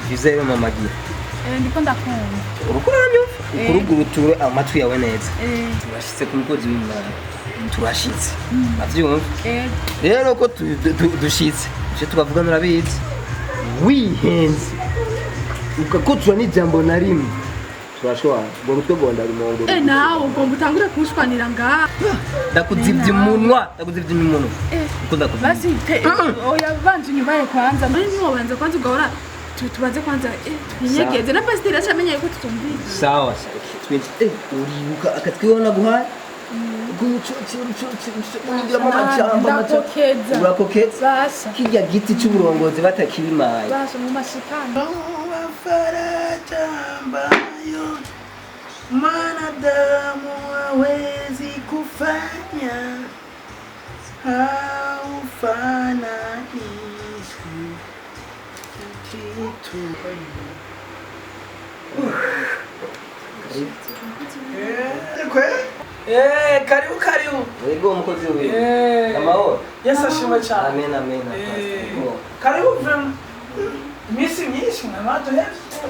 Vyiza rero mama gira. Ndiko ndakumva. Uriko uranyumva? Ukuruguruture amatwi yawe neza. Turashitse ku mukozi w'Imana. Turashitse. Uravyumva? Ego. Rero ko dushitse, ivyo tubavuga nurabizi. Wihenze. Ugakotura n'ijambo na rimwe. Turashobora. Ubwo rutwe rwonda rumongo. Nawe ugomba utangure kunshwanira ngaha. Ndakuzivya umunwa, ndakuzivya umunwa. Uko ndakuzivya. Basi oya, banza unyubahe kwanza. None ntiwobanza kwanza ugahora tubanze kwanza, twinyegeze na pasiteri acamenye yuko tutumvise. Sawa sawa. Twinji. Uribuka akatwi naguhaye? Gucucu cucu unyigiramo amajambo amajambo. Ndakokeza. Urakokeza. Basha. Kirya giti c'uburongozi batakibimaye. Basha mu mashikano. Faraja ambayo mwanadamu hawezi kufanya, haufananishwi na kitu. Karibu karibu. Yego umukozi wiwe. Amahoro. Yesu ashimwe cyane. Amen amen. Pastor. Karibu vraiment. Iminsi myinshi mwaraduhevye.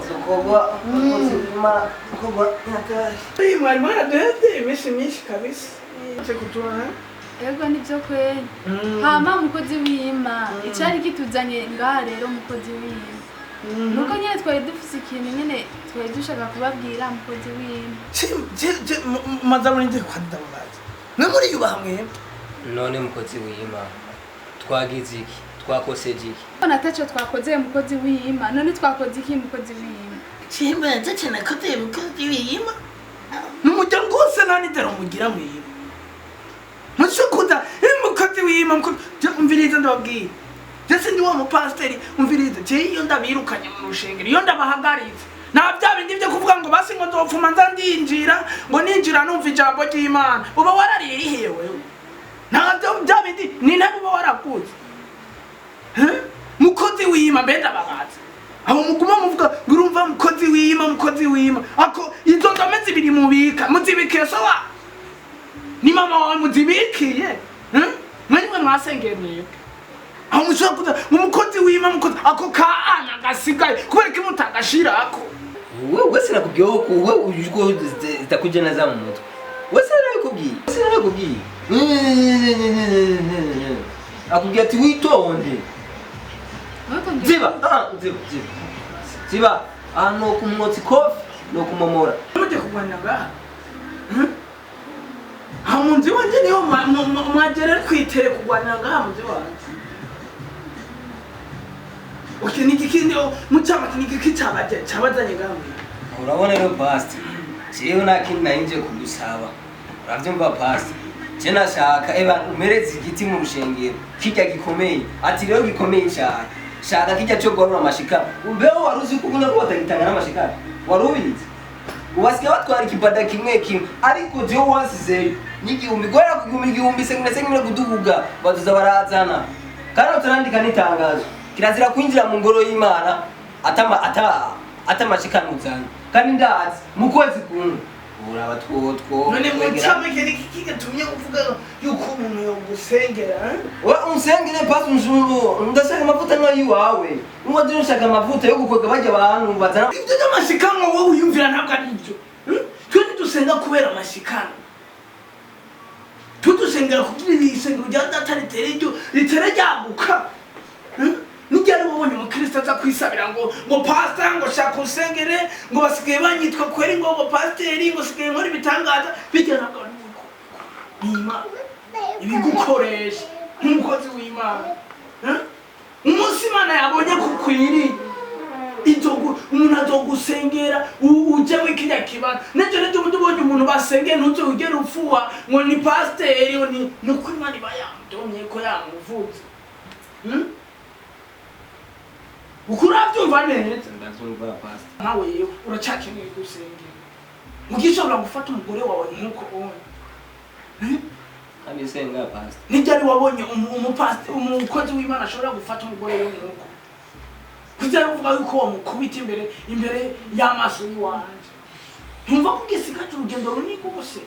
Dukorwa umukozi w'Imana, dukorwa nyakari. Mwari mwaraduhevye iminsi myinshi kabisa. Nje kutubona. Ego nivyo kweli. Hama mukozi w'Ima, icari kituzanye ngaha rero mukozi w'Ima. Nuko nyene twari dufise ikintu nyene twari dushaka kubabwira mukozi w'Ima. Maza muri nje kwa ndababaza. Mwe muri yubaha mwebwe. None mukozi w'Imana, twagize iki? Twakoseje iki? None ataco twakoze mukozi w'Ima, none twakoze iki mukozi w'Ima? Chimba cyane kote mukozi w'Ima. N'umuryango wose nta nidero mugira mwebwe. Mushukuda mukozi w'Ima mukozi umviriza ndababwira. Jese ndi wa mupasiteri umviriza je iyo ndabirukanye mu rushengero iyo ndabahagaritse. Nta bya bindi byo kuvuga ngo basi ngo nzopfuma nza ndinjira ngo ninjira numva ijambo ry'Imana. Uba wararirihiye wewe. Nta bya bindi ni nabi uba warakuze. Mukozi w'Ima mbe ndababaza. Aho muguma muvuga ngo urumva mukozi w'Ima mukozi w'Ima. Ako izo ndome zibiri mubika muzibike sowa. Ni mama wawe muzibikiye. Mwe nimwe mwasengeye mwebwe. Aho mushobora kuza umukozi w'Ima mukozi ako ka ana gasigaye kubera ko mutagashirako. Wewe sinakubwiye ko wewe ujwo zitakuja neza mu mutwe. Wewe sinakubwiye. Sinakubwiye. Akubwiye ati witonde. Ziba, ziba, ziba. Ziba, no kumwotsi kofi no kumomora. Muje kurwanira ngaha. Aho mu nzu iwanje niho mwagera kwitere kurwanira ngaha mu nzu iwanje. Okay, ni iki mucama ni iki cabazanye ngaha mwe? Urabona rero pastor, jewe nta kindi nari nje kugusaba. Uravyumva pastor? Je nashaka eba umereze igiti mu rushengero kirya gikomeye. Ati rero gikomeye cyane. Shaka kirya cyo guharura amashika. Mbeho wari uzi ko ukunda ko batagitanga n'amashika? Wari ubizi? Ubasigaye batwara ikibada kimwe kimwe ariko jewe wansizeyo n'igihumbi guhera ku gihumbi igihumbi sengine sengine kuduga bazoza barazana kandi turandika n'itangazo kirazira kwinjira mu ngoro y'Imana atamashikano uzanye kandi ndazi mu kwezi kumwe uraba twotwo None mucama iki ni iki gitumye uvuga yuko umuntu yogusengera? We unsengere pasi unshuru ndashaka amavuta nka yiwawe umwe je nshaka amavuta yo gukwega bajya abantu bazana Ibyo by'amashikanwa wowe wiyumvira ntabwo ari ibyo. Twe ntidusenga kubera amashikanwa. Twe dusengera kugira isengero rya data ritere iryo ritere ryaguka. Nijya ari wabonye umukristo aza kwisabira ngo ngo pastor ngo shaka usengere ngo basigaye banyitwa kweri ngo ngo pasiteri ngo sigaye nkora ibitangaza bijya ntabwo ari uko. Ni Imana ibigukoresha nk'umukozi w'Imana. Umunsi Imana yabonye ko ukwiriye umuntu azogusengera uje muri kiriya kibanza. Nejo nejo ubundi ubonye umuntu basengeye ntuze ugere upfuha ngo ni pasiteri ni nuko Imana iba yamudomye ko yamuvuze. Uko urabyumva neza? Ndabyumva pastor. Nawe yewe uracakeneye gusengera. Ugishobora gufata umugore wawe nkuko ubonye. Kandi senga pastor. Nijya ari wabonye umupasiteri umukozi w'Imana ashobora gufata umugore we nkuko. Kugira uvuga yuko wamukubita imbere y'amaso y'iwanje. Ntumva ko ugisigaje urugendo runini rwose.